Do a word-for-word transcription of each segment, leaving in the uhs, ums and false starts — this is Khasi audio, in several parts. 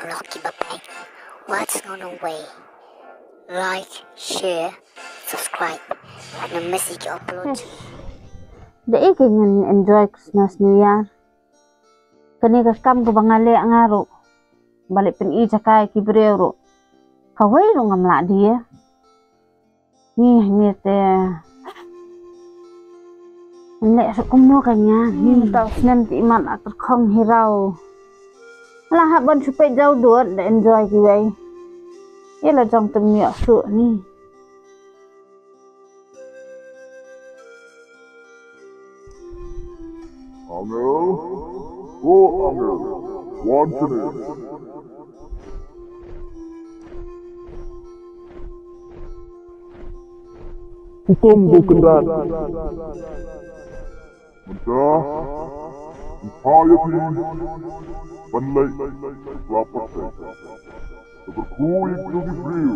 Vlog kiba peit. Watch ngan ong wei. Like, share, subscribe. Ngan message upload. Da ei ka ngan enjoy Christmas New Year. Kane ka kam kaba nga leh nga ruh. Ba leh pyni jaka ïa ki briew ruh. Kawei ruh ngam lah die. Ni ni te. Ngan leh sa kumno ka nia. Ni mynta u snem te imat la kyrkhong hi rau. La hap ban shu peit jaw dud da enjoy kiwei. Ïa la jong te ym ïoh shuh ni. Angel, oh angel, wan shane. Hukum ko Kynrad. Mynta, ngi phah ïa phi ban leit la pyrthei. Ka kyrkhu ïa kito ki briew.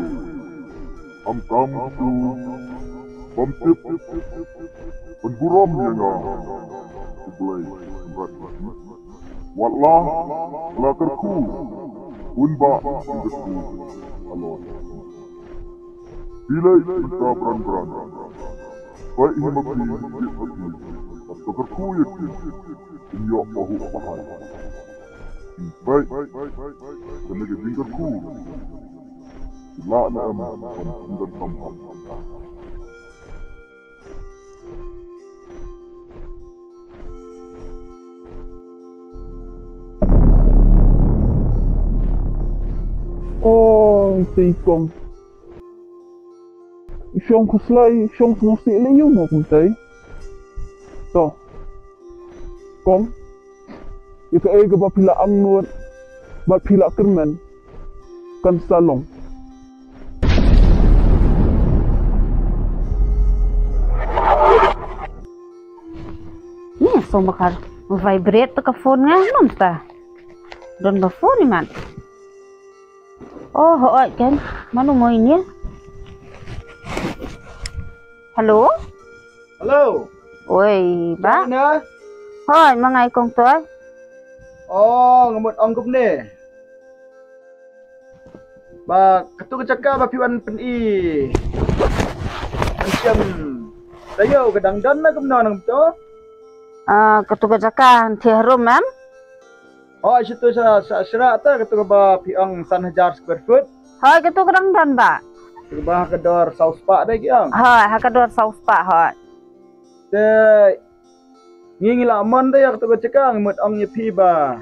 Kham tam kito bym tip ban burom ïa nga. U Blei Kynrad. Wat la la kyrkhu, un bah kyrkhu halor. Phi leit mynta bran bran. Peit hi ma phi, peit ma phi. Bad to kyrkhu ïa ki. Kin ïoh pahuh pahai. Peit. Kane ka jingkyrkhu. Ki lah ne em ban pyndonkam hok. Oh, i kong. I shong khuslai, i shong sngewsih lei ïa u mo kumtai. To. Kong. Ïa kaei kaba phi la angnud bad phi la kyrmen kan sa long. Ni song bakar vibrate to ka phone nga mynta. Don ba phone imat. Oh, hooid kan. Mano mo ini? Hello? Hello. Oi, ba? Mana? Hooid, ma nga i kong toi. Oh, nga mut ong kumne. Ba katu ka jaka ba phi wan pyni. Macam tayo ka dang don na kumno nang to? Ah, katu ka jaka hynrei harum em? Hooid, sha tu sa, sa, syrah ta, katu kaba phi ong san hajar square foot. Hooid, katu ka dang don ba. Katu kaba ha ka dor saw spah dei ki ong. Hooid, ha ka dor saw spah, hooid. Te ngi ngi la mon dei ïa katu ka jaka, ngi mut ong ïa phi ba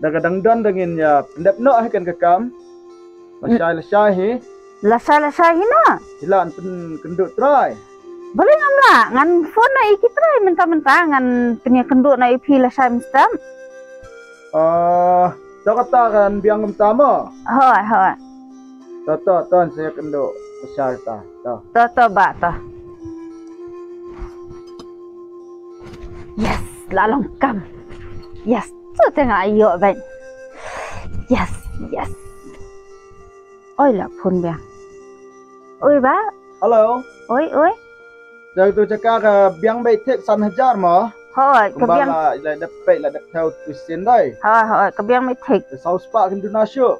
da ka dang don da ngin ïa pyndep noh hi kan ka kam. Lashai lashai hi. Lashai lashai hi na. Hi la pyn kynduh trai. Balei ngam lah, ngan phone na i ki trai mynta mynta, ngan pynïakynduh na i phi lashai mynstep. Ah, to kata kan biang mynta mo. Hooid, hooid. To to to, sa ïakynduh lashai ta. To. To to ba to. Yes, la long kam. Yes, to te nga ïoh bad. Yes, yes. Oi la phone biang. Oi ba. Hello. Oi oi. Jaka tu jaka ka biang beit thik san hajar mo. Hooid, ka biang. La la dep peit la dep thew tu sien dei. Hooid hooid, ka biang beit thik. Saw spah kan duna shuh.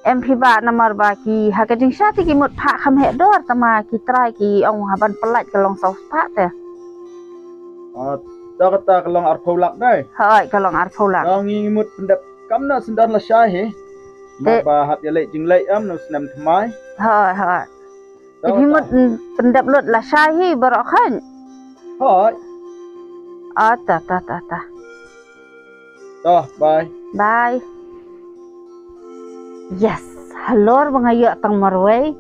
Em phi ba namar ba ki ha ka jingshisha te ki mut phah kham heh dor tama ki trai ki ong ha ban pyllait ka long saw spah te. Ah, ta kata ka long arphew lak dei. Hooid, ka long arphew lak. Ka ngi mut pyndep kam na syndon lashai hi. Te ba hap ïa leit jingleit am na u snem thymmai. Hooid hooid. Te phi mut pyndep lut lashai hi baroh khan. Hooid. Ah, ta ta ta ta. To, bye. Bye. Yes, halor ba nga ïoh tang marwei.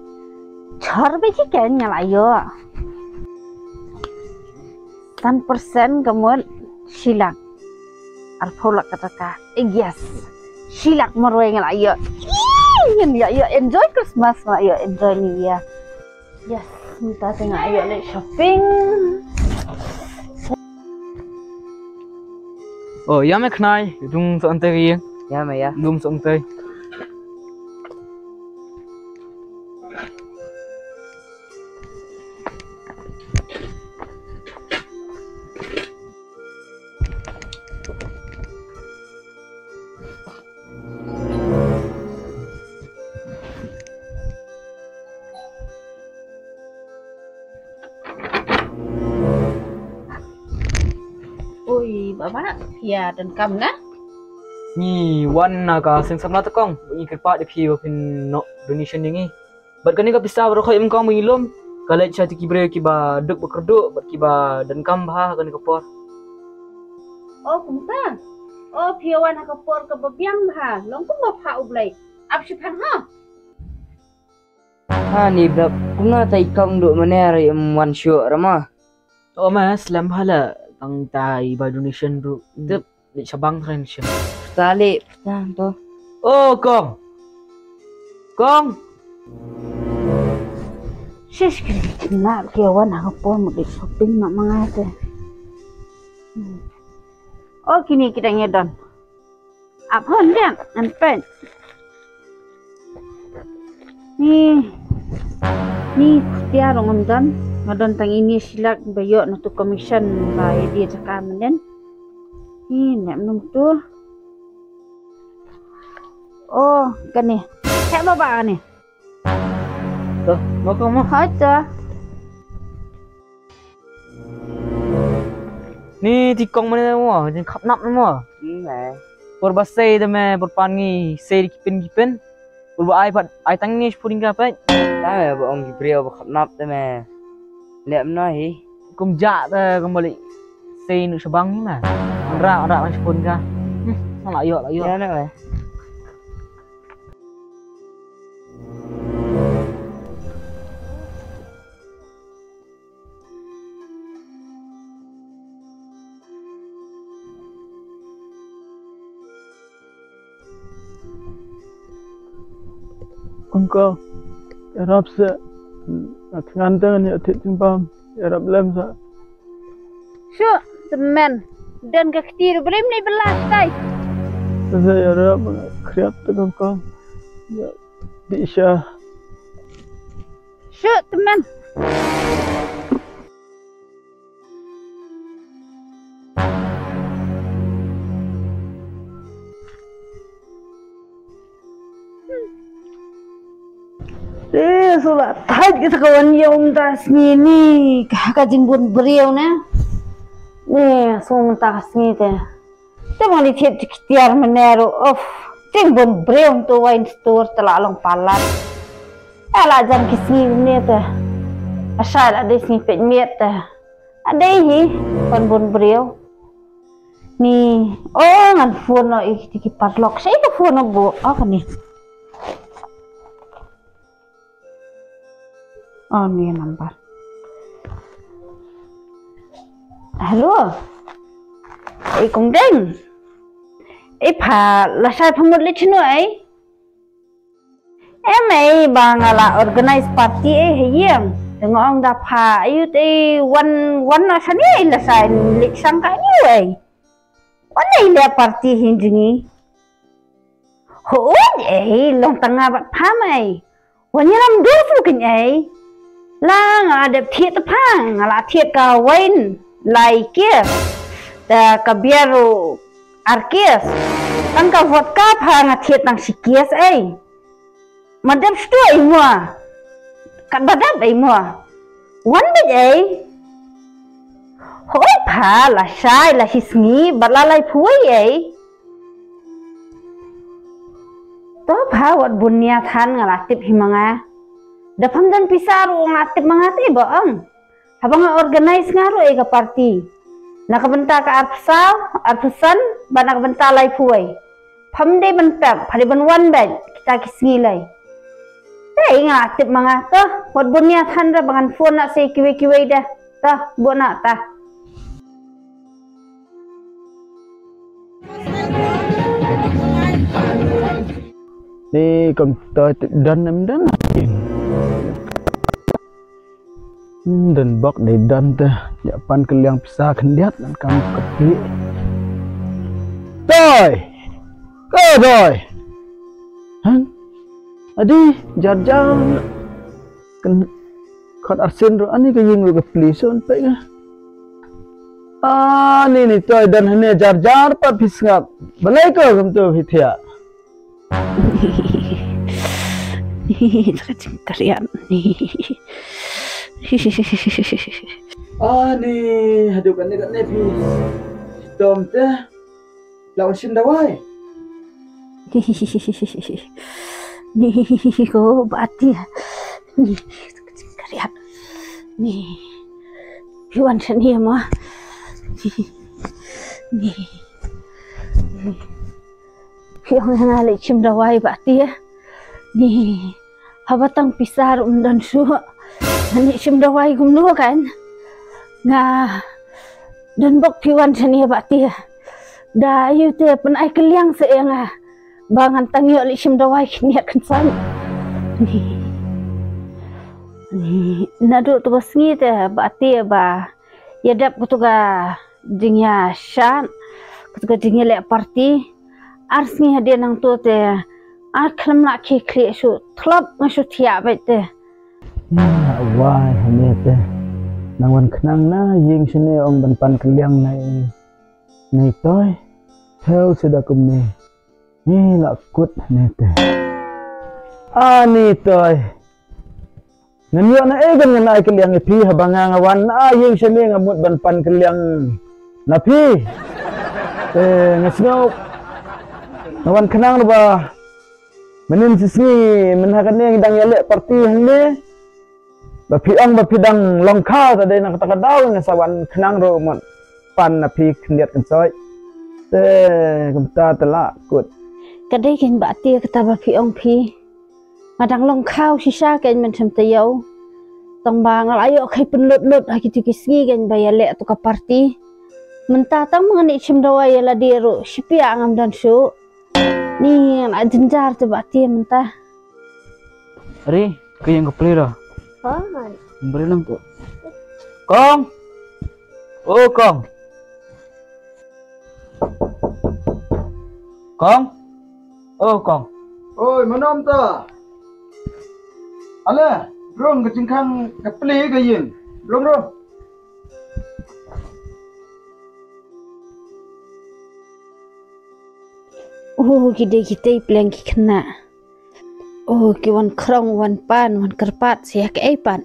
Chor ba ki ken nga la ïoh. San percent ka mut shi lak. Arphew lak ka taka. Eh, yes. Shi lak marwei nga la ïoh. Ih, ngin ïoh ïoh enjoy Christmas, nga la ïoh enjoy New Year. Yes, mynta te nga ïoh leit shopping. Oh, ïa me khnai, dung sa ante ri. Ïa me ïa. Dung sa ante. Ba phi ïa donkam na? Ngi wan na ka seng samla te kong. Ngi kyrpad ïa phi ba phin noh donation ïa ngi. Bad kane ka pisa baroh khoit em kong ba ngi lum, ka leit sha ki briew kiba duk ba kyrduh bad kiba donkam bha ha kane ka por. O kumta. O phi ïa wan ha ka por kaba biang bha. Long kumba phah U Blei. Ap shiphang ha. Ha ni bla kumna ta i kam duh maner em wan shuh ra ma. To ma slem bha la tang ta i ba donation ruh. Tip ni shabang kren shem. Ta le ta to. O kong. Kong. Shish kena ke wan ha ka por mu dik shopping ma ma ngai te. O kini kita ngedon. Ap hon diang ngan peit. Ni ni khustia rong ngam don. Nga don tang ini shilak ba ïoh na tu commission ba ïa dia jaka menen. Ni nem num tu. Oh kane. Heh ba ba kane. To, mo ko mo. Hai ta. Ni ti kong mane mo, jin khap nap mo. Hmm, eh. Por ba sei de me, por pan ngi sei di kipin kipin. Por ba ai pat ai tang ngi sepun ka pat. Ta me ba ong ki briew ba khap nap de me. Lem na hi. Kum ja de kum balik sei nu shabang ni me. Ra ra sepun ka. Hmm, la yo la yo. Ya na me. Kong ko, ïarap sa. Nga thngan te ngan ïa thied jingbam. Ïarap lem sa. Shuh, tymmen. Don ka kti ruh ba rim ni ba la stai. Sa ïarap nga khriat te kong ko. Ïa dih sha. Shuh, tymmen. Eh, sula thait kita kawan ïa um ta sngi ni. Ka, ka jingbun briew na. Ni, sung ta ka sngi te. Te ma li thied ki tiar mane ruh, of. Ting bun briew to wine store te la long palat. Te la jan ki sngi ne te. Asha la dei sngi peit miet te. A dei hi, pan bun briew. Ni, oh ngan phone no i ki parlok. Sa i ka phone no bu, oh kani. Oh, ni number. Hello. Ei kong deng. Ei pha la sai pha mut le chinu ei. Em ei ba nga la organize party ei he yeng. Te nga ong da pha ayu te wan wan na sani ei la sai le sang ka ayu ei. Wan ei le party hin jingi. Hooid ei, long tang nga bad pha mei. Wan ïalam dur phi kein ei. La nga dep thied te pha, nga la thied ka wine lai kies. Te ka beer ruh ar kies. Tang ka vodka pha nga thied tang shi kies ei. Ma dep sdang ei mo. Kat ba dep ei mo. Wan beit ei. Hooid pha la shai la shi sngi bad la lai phuwei ei. To pha wat bun nia than nga la tip hi ma nga. Da pham don pisa ruh nga la tip ma nga te ba ong. Haba nga organize nga ruh ei ka party. Na ka bynta ka arphew, arphew san, bad na ka bynta laiphew wei. Pham dei ban pep, pha dei ban wan beit, kita ki sngi lei. Te nga tip ma nga to, wat bun nia than ra ba ngan phone na sei kiwei kiwei de. To, bu na ta. Ni kam to don em don. Hmm, don bok dei don te. Ïa pan kylliang pisa khyndiat ngan kam ka pli. Toi. Ko toi. Han. Adi jar jar. Kan khot arsin ro ani ka ying ro ka pli son pe nga. Ani ni toi don hane jar jar pat phi sngap. Balei ko kam to phi thiah. Ka jingkariat ni. Ah, ni, haduh kane kane phi. Tom te la wan shim dawai. Ni ko Bah Tia. Ni kariat. Ni. Phi wan shane mo. Ni. Phi ong nga leit shim dawai Bah Tia. Ni. Haba tang pisa ruh ym don shuh. Ngan leit shim dawai kumno kan. Nga don bok phi wan shane Bah Tia. Da aïu te pynai kylliang sa ïa nga. Ba ngan tang ïoh leit shim dawai khyndiat khynsoit. Ni. Ni. Naduh tu ka sngi te Bah Tia ba ïa dep katu ka jingïashad, katu ka jingïaleh party. Ar sngi hadien nangtu te ar khlem lah khie khlieh shuh, tlop nga shu thiah beit te. Ïa wai hane te. Nang wan khnang na ïing shane ong ban pan kylliang na i, na i Toi. Thew sida kumne. Ni la kut hane te. Ani Toi. Ngan ïoh na ei ban ngan ai kylliang ïa phi haba nga nga wan na ïing shane nga mut ban pan kylliang na phi. Te nga sngew nga wan khnang ruh ba mynnin shisngi mynha kane ngi dang ïaleh party hangne. Ba phi ong ba phi dang long khaw ta dei na kata ka daw nga sa wan khnang ruh mut pan na phi khyndiat khynsoit. Te kumta te la kut. Ka dei kein Bah Tia kata ba phi ong phi. Nga dang long khaw shisha kein mynshem taïew. Tang ba nga la ïoh khie pynlut lut ha kitu ki sngi kein ba ïaleh tu ka party. Mynta tang ma ngan ïa shim dawai ïa lade ruh shi piah ngam don shuh. Ni nga la jynjar te Bah Tia mynta. Are, ka ïeng ka plie da. Hooid. Ym briew lang tu. Kong. O Kong. Kong. O Kong. Oi, mano mynta? Ale, rung ka jingkhang ka plie ka ïeng. Rung, rung. O, ki dei kitei pleng ki khynnah. O, ki wan khrong, wan pan, wan kyrpad, sa ïa kaei pat.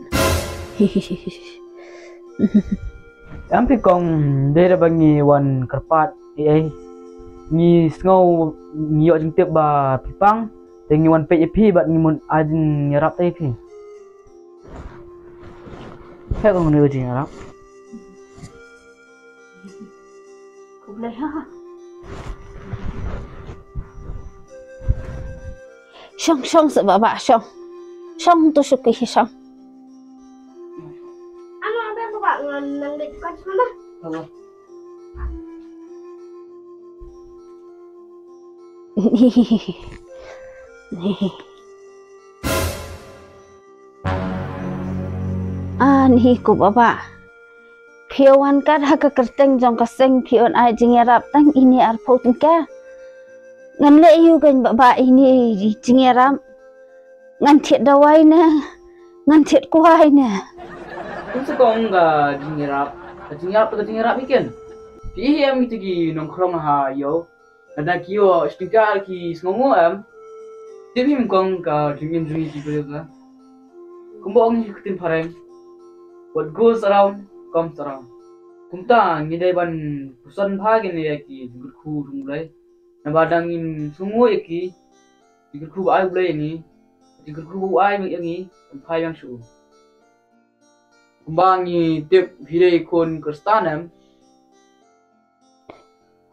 Em phi Kong, dei da ba ngi wan kyrpad, ei ei. Ngi sngew ngi ïoh jingtip ba phi pang, te ngi wan peit ïa phi bad ngi mut ai jingïarap te ïa phi. Heh Kong, ngi ai jingïarap. Khublei ha. Shong, shong sa Bah Bah, shong. Shong tu shuki hi shong. Ano, ano Bah Bah, ngan nang dei kan sana. Haba. Ani ko Bah Bah. Phi wan kat ha ka kyrteng jong ka seng phi wan ai jingïarap tang ine arphew tyngka. Ngan leh aïu kein Bah Bah ine i jingïarap. Ngan thied dawai ne. Ngan thied kwai ne. Kum sa Kong ka jingïarap. Ka jingïarap, ka jingïarap hi kein. Phi em ïa kito ki nongkhrong ha ïew. Lada ki ïoh shi tyngka ki sngewnguh em. Tip hi Kong ka jingim jong ngi ki briew ka. Kumba ong hi ka ktien phareng. What goes around comes around. Kumta ngi dei ban puson bha kine ïa ki jingkyrkhu jong U Blei. Naba dang ngim sngewnguh ïa ki jingkyrkhu ba ai U Blei ïa ngi. Jingkyrkhu ba u ai ïa ngi ban phai biang sha u. Kumba ngi tip phi dei khun Khristan em.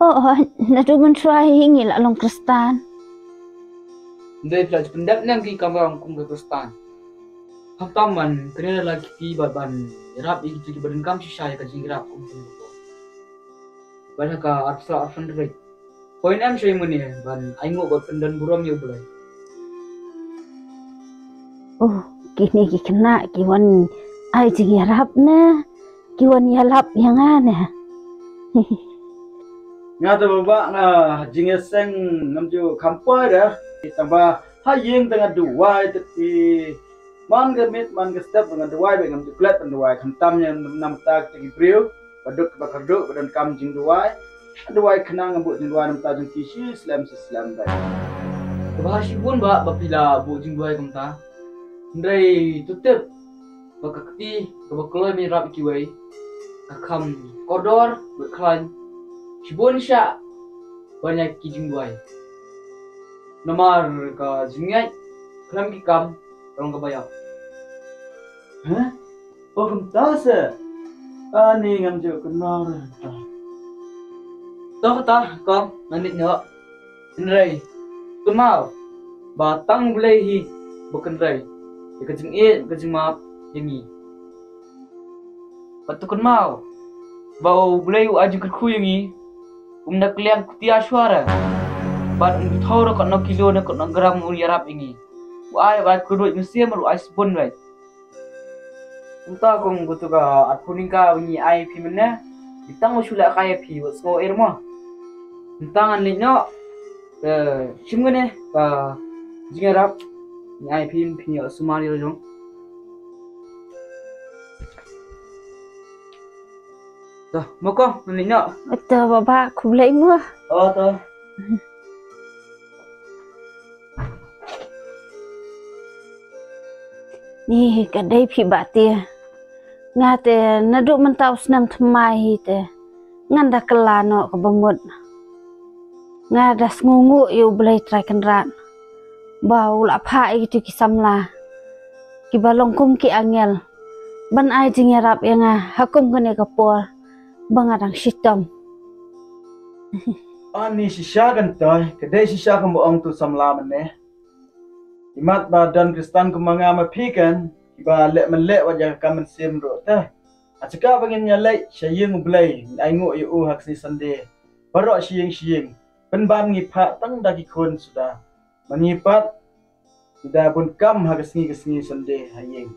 Oh, oh, naduh mynshuwa hi ngi la long Khristan. Dei phi la ju pyndep ne em ki kam ram kum ka Khristan. Khamtam man kane la ki phi bad ban ïarap ïa kito kiba donkam shisha ïa ka jingïarap kum kane ka por. Bad ha ka arphew saw arphew san tarik. Poi ne em shai mane ban ainguh bad pyndon burom ïa U Blei. Oh, kine ki khynnah ki wan ai jingïarap ne. Ki wan ïalap ïa nga ne. Nga te Bah Bah nga jingïaseng ngam ju kham poi de. Tang ba ha ïing te nga duwai te phi. Man ka miet man ka step nga duwai bad ngam ju klet ban duwai khamtam ïa namta ki briew ba duk ba kyrduh ba donkam jingduwai. Duwai khnang ngam buh jingduwai namta jong ki shi slem shi slem bad. Kaba shibun Bah ba phi la buh jingduwai kumta. Hynrei to tip ba ka kti kaba kloi ban ïarap ïa kiwei ka kham kordor bad khlaiñ shibun shah ban ïa ki jingduwai. Namar ka jingngeit khlem ki kam ka long kaba ïap. Heh? Oh, kumta se. Ani ngam ju kynmaw re. To kata kong, ngan leit noh. Hynrei kynmaw ba tang U Blei hi ba kynrei ïa ka jingïeit, ka jingmap ïa ngi. Bad to kynmaw ba U Blei u ai jingkyrkhu ïa ngi, um da kylliang kti ashwara. Bad um thaw ruh katno kilo ne katno gram un ïarap ïa ngi. U ai, u ai kyrduh mynsiem, u ai sbun bad. Kumta kong, kato ka arphew tyngka ba ngi ai phi mynne, tang u shu lehkai ïa phi, wat sngew er mo. Mynta ngan leit noh. Eh, shim kane ka jingïarap ngi ai phi, phin ïoh sumar ïa la jong. To, mo kong, ngan leit noh. To, Bah Bah, khublei mo. Oh, to. Ni ka dei phi Bah Tia. Nga te naduh mynta u snem thymmai hi te ngan da kylla noh kaba mut. Nga da sngewnguh ïa U Blei Trai Kynrad ba u la phah ïa kito ki samla kiba long kum ki angel ban ai jingïarap ïa nga ha kum kane ka por ba nga dang shitom. Ani shisha kan Toi, ka dei shisha kumba ong uto u samla mynne. Imat ba don Khristan kum ma nga ma phi kan, kiba leh mynleh wat ïa ka kam mynsiem ruh te. Ha jaka ba ngin ïaleit sha ïing U Blei, ngin ainguh ïa u ha ka sngi Sunday baroh shi ïing shi ïing. Pynban ngi phah tang da ki khun suda. Ma ngi pat ngi da bun kam ha ka sngi ka sngi Sunday ha ïing.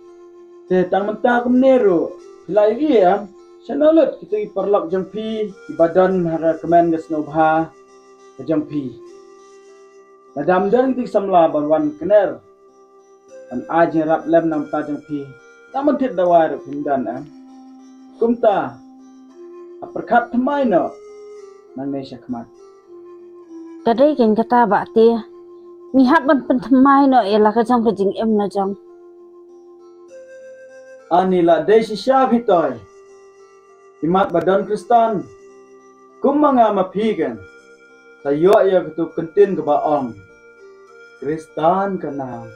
Te tang mynta kumne ruh phi la ïohi em, shano lut kito ki paralok jong phi kiba don ha ka kmen ka sngewbha ka jong phi? Lada ym don kito ki samla ban wan kner ban ai jingïarap lem na ka bynta jong phi, tang ban thied dawai ruh phim don em. Kumta ha pyrkhat thymmai noh nangne sha khmat. Ka dei kein kata Bah Tia. Ngi hap ban pynthymmai noh ïa la ka jong ka jingim la jong. Ani la dei shisha phi Toi. Imat ba don Khristan kum ma nga ma phi kan, sa ïoh ïa kato ka ktien kaba ong, Khristan ka nam,